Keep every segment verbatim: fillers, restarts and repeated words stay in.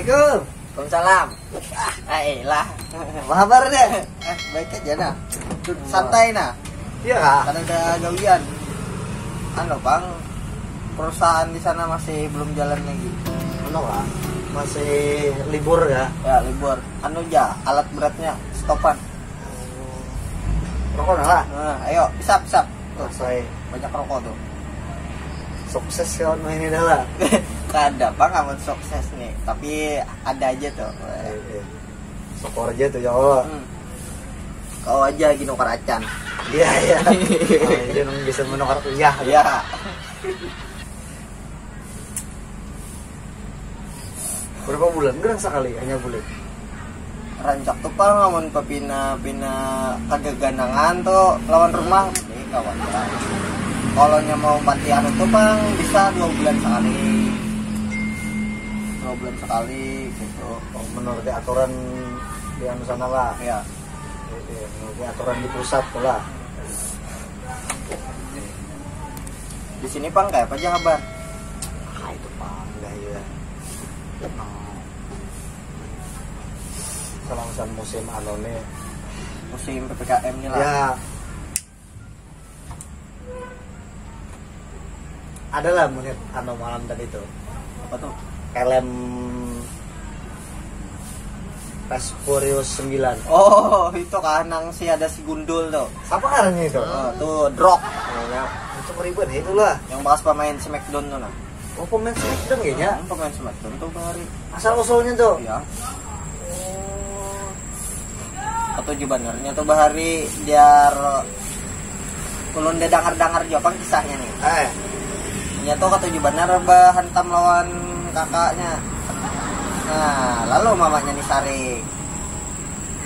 Assalamualaikum. Waalaikumsalam. Ah, eh lah. Apa kabar deh? Eh, baik aja nah. Santai nah. Iya kah? Karena ada gawian. Anu bang, perusahaan di sana masih belum jalan lagi. Anu kah? Masih libur ya? Ya libur. Anu aja, alat beratnya stopan. Rokok lah. Nah, ayo, isap isap. Tuh, saya banyak rokok tuh. Sukses kawan main ini dah lah. Kada apa kamu sukses nih, tapi ada aja tuh. Iya, iya. Syukur aja tuh ya Allah. Hmm. Kau aja lagi nukar acan. Iya, iya. Nah, iya nang bisa menukar uyah. Iya. Berapa bulan gerang sekali hanya boleh? Rancak tuh pang amun pepina pina kagaganangan tuh lawan rumah, eh kawan lah. Kalau nya mau mati anu tuh pang bisa dua bulan sekali, dua bulan sekali gitu. Oh, menurut aturan di anu sana lah. Ya. Iya, menurut aturan di pusat tuh lah. Di sini pang kayak apa aja kabar? Ah itu pang dah ya. Nah, selangsan musim anu nih, musim ppkm nih lah. Ya. Adalah menit anu malam tadi tuh. Apa tuh? Film Fast Furious sembilan. Oh itu kan nang si ada si gundul tuh. Siapa karannya itu? Oh, tuh drok. Ya, itu ribet ya itulah. Yang bekas pemain Smackdown tuh nah. Oh pemain Smackdown kayaknya. Hmm, pemain Smackdown tuh bahari. Asal usulnya tuh. Iya. Ketujuh banernya tuh bahari biar ulun udah dangar-dangar juga pang kisahnya nih. Eh. Nya tuh ketujuh banar bahantam lawan kakaknya. Nah, lalu mamanya nih sarik.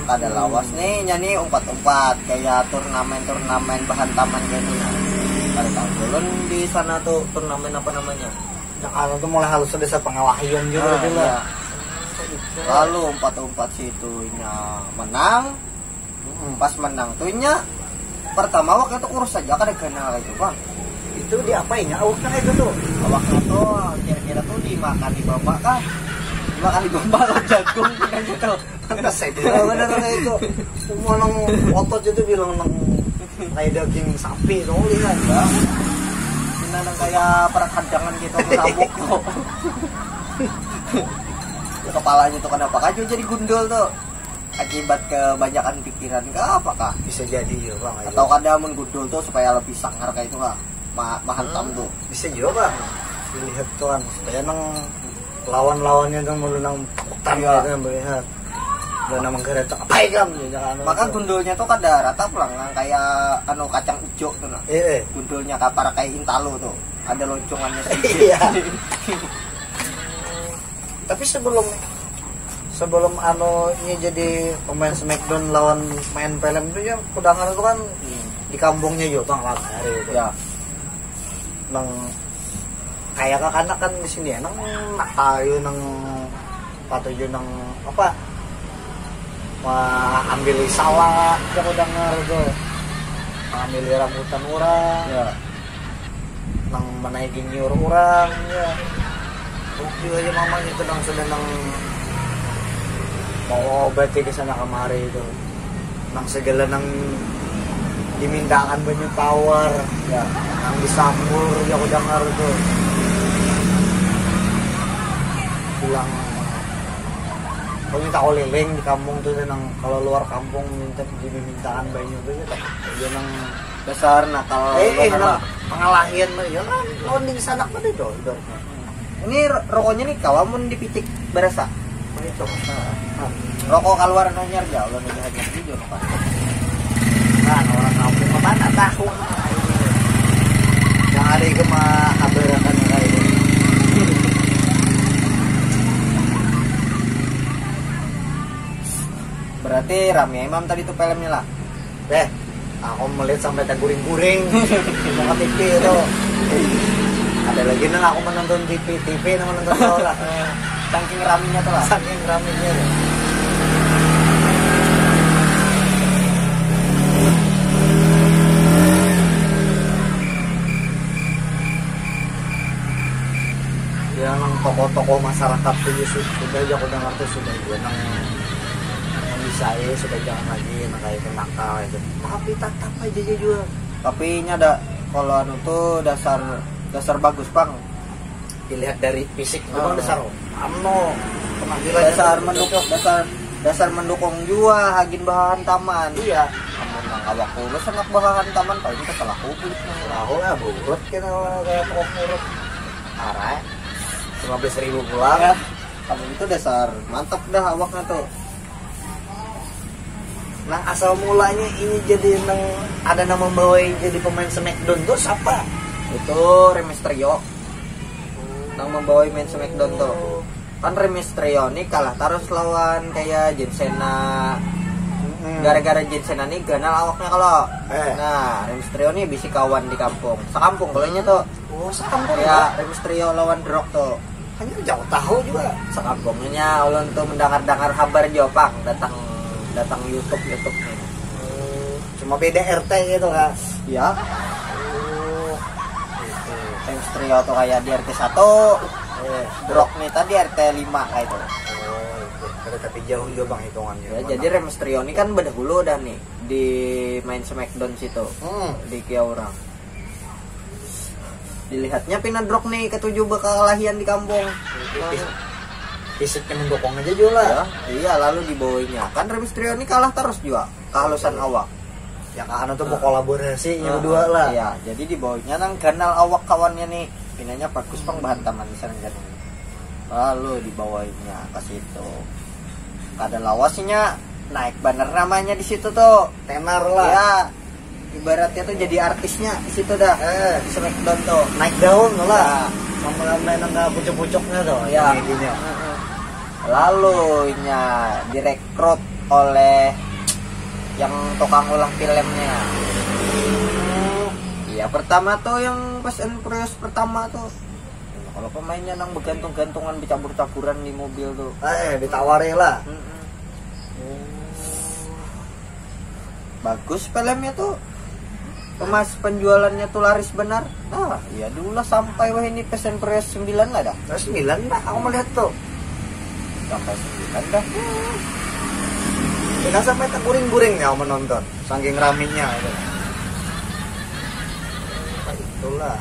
Kada lawas nih, nya nih umpat-umpat kayak turnamen-turnamen bahantaman kayak ini nah. Kada tahu ulun di sana tuh turnamen apa namanya. Nah, kalau tuh mulai halus ada pengawahian juga. Ah, gitu lah. Iya. Lalu umpat-umpat situ nya menang. Mm-mm. Pas menang tuh nya pertama waktu itu kurus aja kada ganal itu bang. Itu diapainnya awaknya itu tuh? Awaknya tuh kira-kira tuh dimakan di bamba kah? Dimakan di bamba lo jagung gitu. Saya bilang bener kayak itu. Semua nang otot itu bilang nang kayak daging sapi tuh lihat ya. Ini nang kayak perkadangan gitu sabuk tuh. Kepalanya tuh kenapa kaju jadi gundul tuh? Akibat kebanyakan pikiran kah apakah? Bisa jadi ya bang. Atau kada mun gundul tuh supaya lebih sangar kayak itu lah. Ma mahantam tuh. Bisa juga bang. Dilihat tuh kan supaya nang lawan-lawannya tuh mulu nang hutan. Iya. Gitu yang melihat. Udah nang menggeretak apa ikam gitu kan. Maka gundulnya tuh kada rata pulang nang kayak anu kacang ijo tuh nah. Iya. Gundulnya kapar kayak intalu tuh. Ada loncongannya sedikit. Iya. Tapi sebelum sebelum anu ini jadi pemain Smackdown lawan main film itu ya kudangar itu kan di kampungnya juga bang lah hari itu. Ya. Nang kayak kakanak kan di sini ya nang nakal ya nang patuju nang apa ma ambil salah ya kudangar itu ambil rambutan orang. Ya. Nang menaiki nyiur orang ya. Bukti aja mamanya itu nang sudah nang mau obati ke sana kemari itu nang segala nang dimintakan banyak power ya nang disambur ya aku dengar itu bilang kau minta keliling di kampung tuh nang kalau luar kampung minta dimintakan banyak tuh ya dia nang dasar nakal eh, eh, pengalahian mah ya kan lawan di sanak tadi tuh ibaratnya. Ini rokoknya nih kawa mun dipitik berasa. Itu. Nah, rokok keluar hanyar ya Allah nih hanyar di jono kan. Nah, orang kampung apa tak tahu. Yang ada itu mah kabar akan kayak ini. Berarti rame imam tadi tuh filmnya lah. Eh, aku melihat sampai terguring-guring. Mau ke T V itu. Ada lagi nang aku menonton T V, T V nang menonton orang. Saking raminya tuh lah. Saking raminya. Ya nang toko-toko Oh, masyarakat tuh ya, su- sudah aja aku dengar tuh, sudah juga nang nang bisa ya, sudah jangan lagi nang kayak itu nakal itu. Tapi tetap aja aja juga. Tapi ini ada, kalau anu tuh dasar dasar bagus, Bang. Dilihat dari fisik memang dasar anu penampilan dasar itu mendukung, dasar dasar mendukung juga hagin bahan taman. Iya. Amun nang awak kurus anak bahan taman paling kita salah kubur. Tahu lah, burut kita kayak pokok burut. Arah lima belas ribu pulang. Ya, kamu itu dasar mantap dah awaknya tuh. Nah, asal mulanya ini jadi nang ada nama membawa jadi pemain Smackdown tuh siapa? Itu Rey Mysterio. Nang membawa main Smackdown tuh. Kan Rey Mysterio nih kalah terus lawan kayak John Cena. Gara-gara John Cena nih ganal awaknya kalau. Eh. Nah, Rey Mysterio nih bisi kawan di kampung. Sekampung kalau nya tuh. Oh, sekampung ya? Rey Mysterio lawan The Rock tuh. Hanya jauh tahu juga. Sekampungnya ulun tuh mendengar-dengar kabar Jopang datang datang YouTube YouTube nih. Oh, cuma beda R T gitu kak. Ya. Oh, gitu. Rey Mysterio tuh kayak di R T satu. Eh. The Rock nih tadi R T lima kayak itu. Oh, gitu. Ada tapi jauh juga bang hitungannya. Ya, jadi Rey Mysterio ini kan berdahulu dah nih di main Smackdown situ. Hmm. Di Kia orang. Dilihatnya pina The Rock nih ketujuh bakal lahian di kampung. Fisiknya mendukung aja juga lah. Ya, iya, lalu dibawanya kan Rey Mysterio ini kalah terus juga kehalusan awak. Ya kan tuh berkolaborasi ya berdua lah. Iya, jadi dibawanya nang ganal awak kawannya nih. Pinanya bagus pang bahan taman di sana kan. Lalu dibawanya ke situ. Kada lawasnya naik banner namanya di situ tuh. Tenar lah. Ya, ibaratnya tuh jadi artisnya di situ dah. Eh. Di Smackdown tuh naik daun lah. Ya. Sama main ke pucuk-pucuknya tuh ya. Lalu nya direkrut oleh yang tukang ulah filmnya. Iya, pertama tuh yang Fast and Furious pertama tuh. Kalau pemainnya nang bergantung-gantungan bercabur-caburan di mobil tuh. Eh, ditawari lah. Bagus filmnya tuh. Emas penjualannya tuh laris benar. Ah, iya dulu lah sampai wah ini Fast and Furious sembilan lah dah. Terus sembilan dah aku melihat tuh. Sampai sembilan dah. Kita sampai terguring-guring ya menonton. Saking raminya itu. Itulah.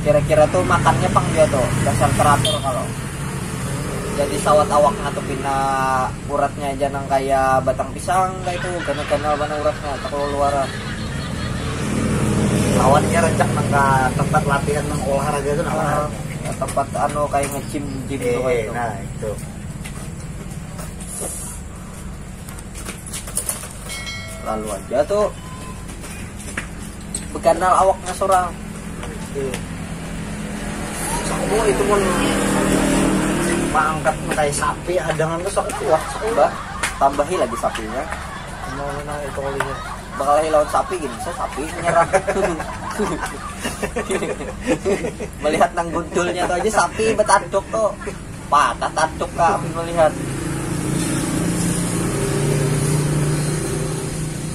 Kira-kira tuh makannya pang dia tuh dasar teratur kalau. Jadi sawat awaknya tuh pina uratnya aja nang kayak batang pisang kayak itu ganal-ganal mana uratnya tak keluaran. Lawannya rancak nang ke tempat latihan nang olahraga tuh nah. Tempat anu kayak nge-gym gym tuh kayak itu. Nah itu. Lalu aja tuh beganal awaknya seorang. Iya. Aku itu pun mangkat kayak sapi hadangan tuh sok kuat. Bah, tambahi lagi sapinya. Mau mana itu kalinya? Bakal lawan sapi gini, saya sapi nyerang. Melihat nang gundulnya tuh aja sapi betanduk tuh. Patah tanduk kak aku melihat.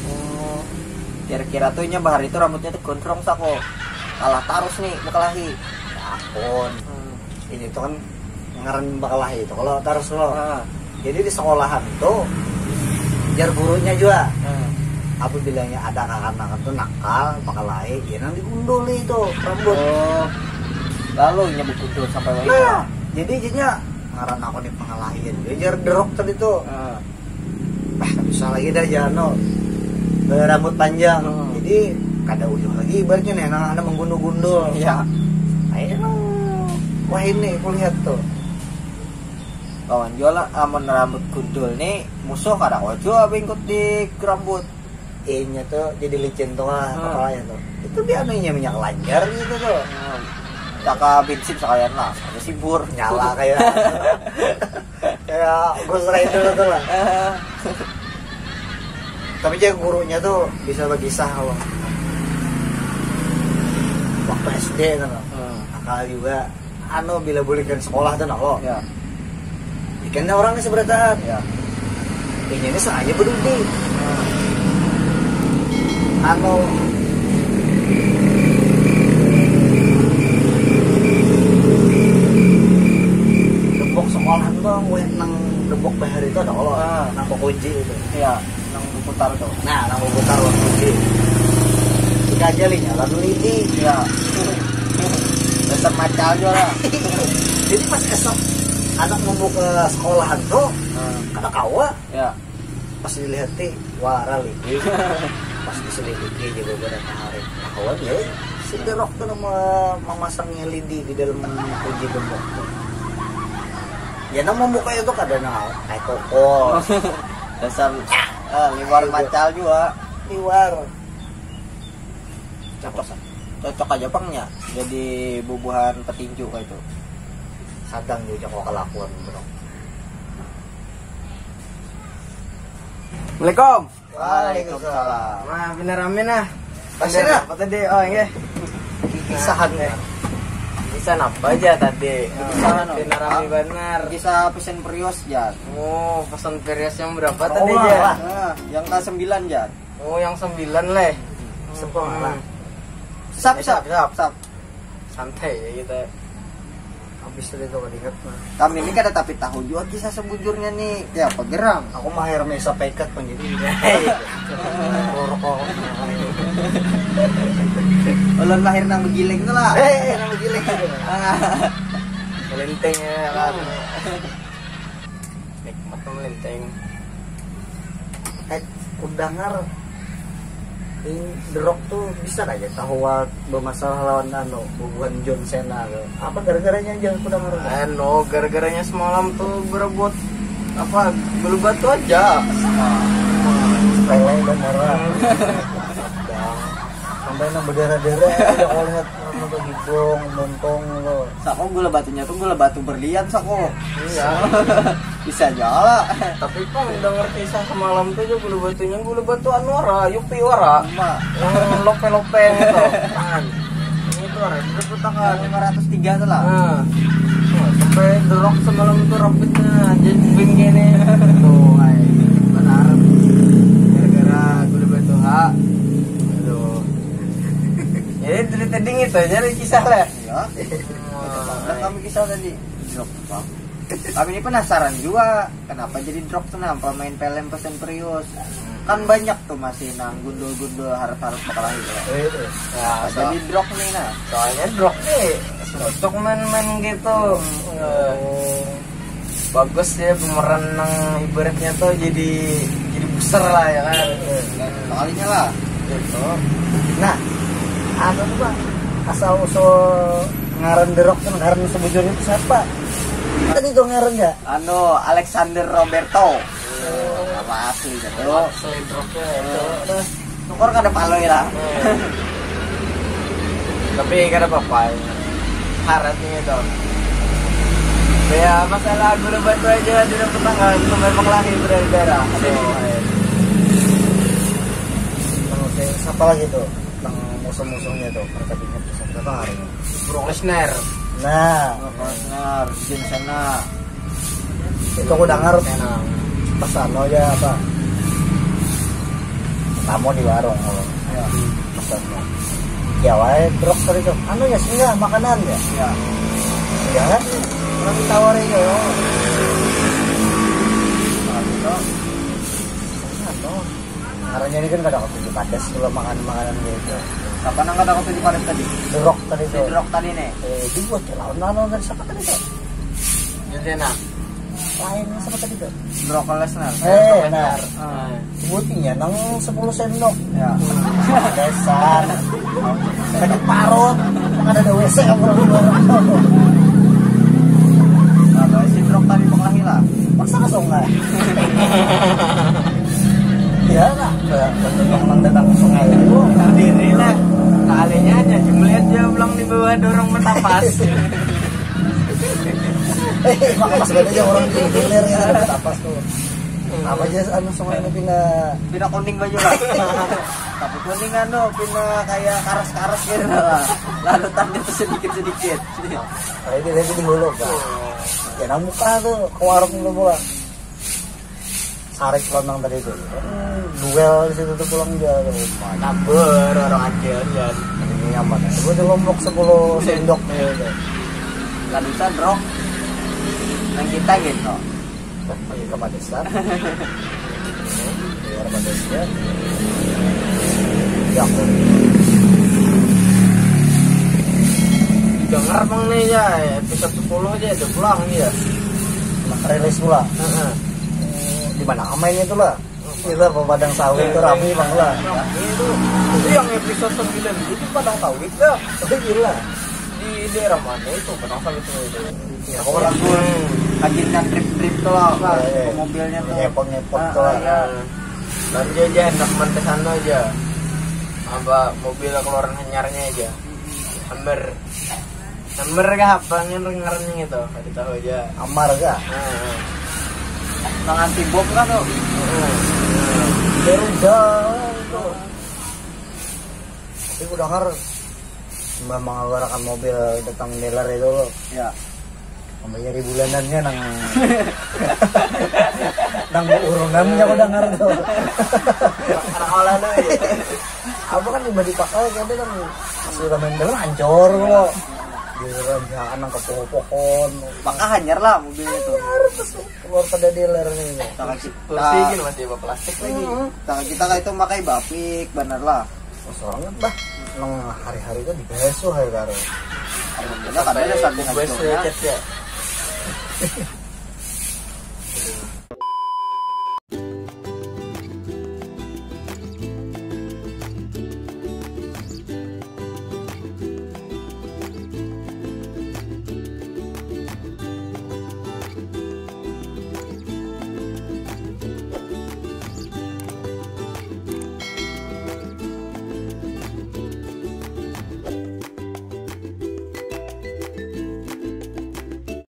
Oh, kira-kira tuh nya bahari itu rambutnya tuh gondrong sako. Kalah tarus nih bekelahi. Ya ampun. Hmm. Ini tuh kan ngaran bekelahi itu kalau tarus lo. Jadi di sekolahan tuh jar gurunya juga. Hmm. Apa bilangnya ada kekanakan tuh nakal, bekelahi, ya nang digunduli itu rambut. Oh. Lalu nyebut gundul sampai wahini. Nah, jadi jadinya ngaran aku nih pengalahian. Dia jar The Rock tadi tuh. Ah. Bah, bisa lagi dah jano berambut panjang. Hmm. Jadi kada uyuh lagi ibaratnya nih, nang ada menggundul-gundul. Iya. Ayo, wah ini kulihat tuh. Kawan jual lah, amun rambut gundul nih musuh kada kau jua bingkut di rambut. Inya tuh jadi licin tuh lah, hmm, kepalanya tuh. Itu biasanya minyak lanjar gitu tuh. Hmm. Caka bensin sekalian lah, ada sibur. Nyala kayak kayak Ghost Rider tuh lah. Tapi dia gurunya tuh bisa berkisah kalau waktu S D kan, hmm, nakal juga. Anu, bila bulikan sekolah tuh nah lo. Ya. Ikannya orang nih seberataan. Ya. Ini nih sengaja bedudi. Anu, Pok sekolah tuh, weh, nang gembok bahari itu ada kalau Ah. nang kunci itu. Iya, nang berputar tuh. Nah, nang berputar, weh, kunci. Jika aja linya lalu lidi. Iya. Dasar macal juga lah. Jadi pas esok anak membuka sekolahan tuh, Nah, kada kawa. Ya. Pas dilihat ti, wara lidi. Pas diselidiki juga beberapa hari. Kawan ya, si derok tuh nama memasangnya lidi di dalam kunci gembok tuh. Ya, nang membuka itu kada nang kayak toko. Dasar ah, liwar macal juga. Liwar. Cocok. Cocok aja pangnya. Jadi bubuhan petinju kayak itu. Sadang juga kok kelakuan, bro. Assalamualaikum. Waalaikumsalam. Nah, bener rame nah. Pasti dah. Apa tadi? Oh, iya. Kisahan ya. Bisa apa aja tadi? Kisahan, Bener rame bener. Kisah pesan perios, Jan. Oh, pesan perios yang berapa Oh, tadi lah, ya? lah. Nah, yang kesembilan, Jan. Oh, yang sembilan leh. Sepuluh lah. Sap, sap, Sap. sap. Santai ya kita. Habis tadi tuh ingat mah. Kami ini kada tapi tahu juga kisah sebujurnya nih. Ya, apa gerang? Aku mahir mesa pekat pun jadi. Rokok. Ulun lahir nang begiling tuh lah. Eh, nang begiling. Melintang ya kan. Nikmat melintang. Eh, kudangar ini derok tuh bisa aja tahu bermasalah lawan anu bubuhan John Cena tuh. Apa gara-garanya aja kudangar? Anu, gara-garanya semalam tuh berebut apa, bulu batu aja. Lele dan merah. Sampai nang berdarah-darah ya, kalau lihat nonton hidung, montong lo. Sako gula batunya tuh gula batu berlian sako. Iya. Bisa aja lah. Tapi kok dengar kisah semalam tuh juga gula batunya gula batu anu ora, yupi ora. Yang lope-lope gitu. Kan. Itu ora, itu putakan. Lima ratus tiga tuh lah. Nah. Wah, sampai derok semalam tuh rapitnya jadi bing gini. Tuh, ay, benar. Gara-gara gula batu ha. Aduh. Jadi dari tadi gitu aja dari kisah lah. Ya. Ada kami kisah tadi. Drop apa? Kami ini penasaran juga kenapa jadi drop tuh, kenapa main film Fast and Furious. Kan banyak tuh masih nang gundul-gundul harus-harus bakal lahir ya. Oh, itu. Nah, jadi drop nih nah. Soalnya drop nih untuk main-main gitu. Eh, bagus ya pemeran nang ibaratnya tuh jadi jadi besar lah ya kan. Kalinya lah. Gitu. Nah, anu tuh, Bang, asal usul ngaran derok tuh ngaran sebujurnya itu siapa? Tadi tuh ngaran ya? Anu Alexander Roberto. Nama asli gitu. Selain roknya itu. Syukur kada palui lah. Tapi kada apa-apa. Harat nih itu. Ya masalah gula batu aja tidak pernah sampai berkelahi berdarah. Aduh. Oke, siapa lagi tuh? Tentang musuh-musuhnya tuh, mereka bikin tuh siapa hari ini? Brock Lesnar. Nah, Brock Lesnar, John Cena. Itu aku dengar pas anu aja apa? Tamu di warung kalau pesannya. Ya wae drop tadi tuh. Anu ya singgah makanan ya. Ya. Ya kan? Orang ditawari ya. Nah, gitu. Anu. Karena ini kan kada katuju padas kalau makan makanan gitu. Apa nang kata kata di panas tadi? Drop tadi Si tuh. Drop tadi nih. Eh, dibuat ya lawan anu tadi siapa tadi tuh? John Cena. Lain siapa tadi tuh? Brock Lesnar. Eh, nah. Ah. Sebutinnya nang sepuluh sendok. Ya. Dasar. Kena parut. Kan ada W C apa? Nah, si Brock tadi berkelahi lah. Paksa ke sungai. Ya lah, betul orang datang ke sungai itu. Diri lah. Kalinya aja melihat dia pulang di bawah dorong metapas. Eh, makan sepeda aja orang di hilir ya, ada tapas tuh. Apa aja anu sungai ini pindah Pindah kuning baju lah. Tapi kuning anu pindah kayak karas-karas gitu lah. Larutannya tuh sedikit-sedikit. Kayak dia lagi di hulu kan. Ya nang muka tuh ke warung dulu pulang. Sarik lonang tadi tuh. Hmm, duel di situ tuh pulang dia tuh. Nambur orang aja ya. Ini nyaman. Gue di Lombok sepuluh sendok nih. Tuh. Kan bisa drop. Nang kita gitu. Lagi ke Padesa. Biar Padesa. Ya aku. Dengar bang nih ya, episode sepuluh aja ada pulang dia. Rilis pula. Heeh. Di mana mainnya itu lah? Kita ke padang sawit itu rame bang lah. Itu, itu yang episode sembilan itu di padang sawit dah. Oh gila. Di daerah mana itu padang sawit itu? Ya, aku orang pun. Kajian trip-trip tuh lah, Pak. Iya, iya. Mobilnya tuh. Ngepot-ngepot tuh lah. Iya. Nanti aja hendak main ke sana aja. Apa mobil keluaran hanyarnya aja. Hammer. Hammer kah apa ngarannya gitu? Kada tahu aja. Amar kah? Nah, nah. Nang anti bom kah tuh? Heeh. Nah. Garuda itu. Tapi aku dengar sembah mengeluarkan mobil datang dealer itu loh. Ya. Membayari bulanannya nang nang urunan aku dengar tuh. Anak olah tuh ya. Apa kan cuma dipakai kan dia kan sudah main dalam hancur loh. Di dalam ya nang ke pohon-pohon. Maka hanyar lah mobilnya tuh. Harus keluar pada dealer nih. Kita kasih Kursi gini masih bawa plastik lagi. Hmm, kita kita kayak itu pakai bapik bener lah. Oh, soalnya bah nang hari-hari kan dibasuh ya karo. Alhamdulillah kada ada sampai sampai kubus hancurnya. Lecet ya.